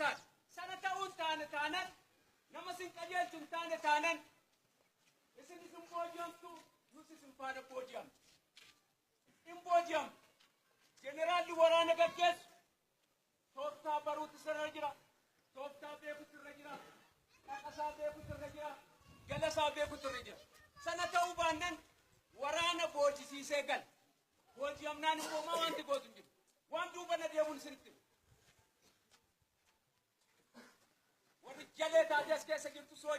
Barbaachisaadha. Sana ta'uu hin taane taanan, nama isin qajeelchu hin taane taanan, isin isin booji'amtu, nus isin faana booji'amna. In booji'amna. Jeneraalli waraana gaggeessu tooftaa baruutu sirra jira. Tooftaa beekutu irra jira. Dhaqasaa beekutu irra jira. Galasaa beekutu irra jira. Sana ta'uu baannan waraana boojisiisee gala. Booji'amnaan immoo maa wanti gootu hin jiru. Waan duuba na deemuun isinitti hima. Warri jalee taatee as keessa jirtu soo